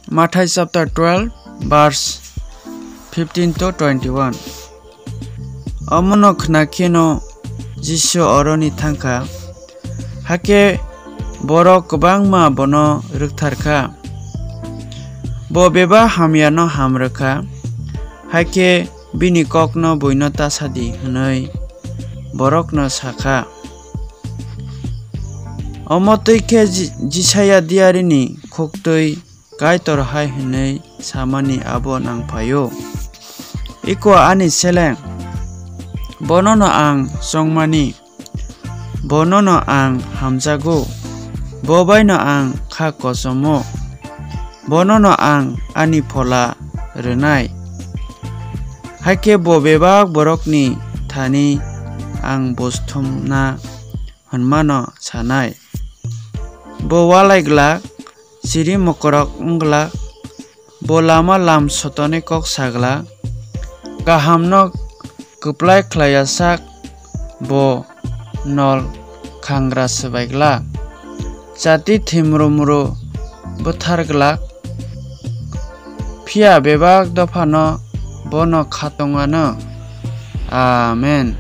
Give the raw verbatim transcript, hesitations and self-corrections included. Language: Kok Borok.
Mathai chapter twelve, verse fifteen to twenty-one. Omono khna kheno Jisu oroni thangkha, hakhe borok kwbangma bono rwktharkha. Bo bebak hamyano ham rwkha, hakhe bini kokno buino ta sa di hwnwi borokno sa kha. Omo twi khe Ji-, Jisaya diyarini khuktwi Kaitor hai hwnwi samani abo nang phai-o: Iko ani seleng, bonono ang chongmani, bonono ang hamjago, bo baino ang kha kochomo, bonono ang ani phola rwnai. Hakhe bo bebak borokni thani ang buj thumna hwnmano sanai. Bo walai glak, chiri mokorok wng glak, bo lama lam sotoni kok sa glak. Kahamno kwplai khlai ya sak bo nol khangra swbai glak, chati thimru mru bwthar glak. Phiya bebak dophano bono kha tong anw. Amen.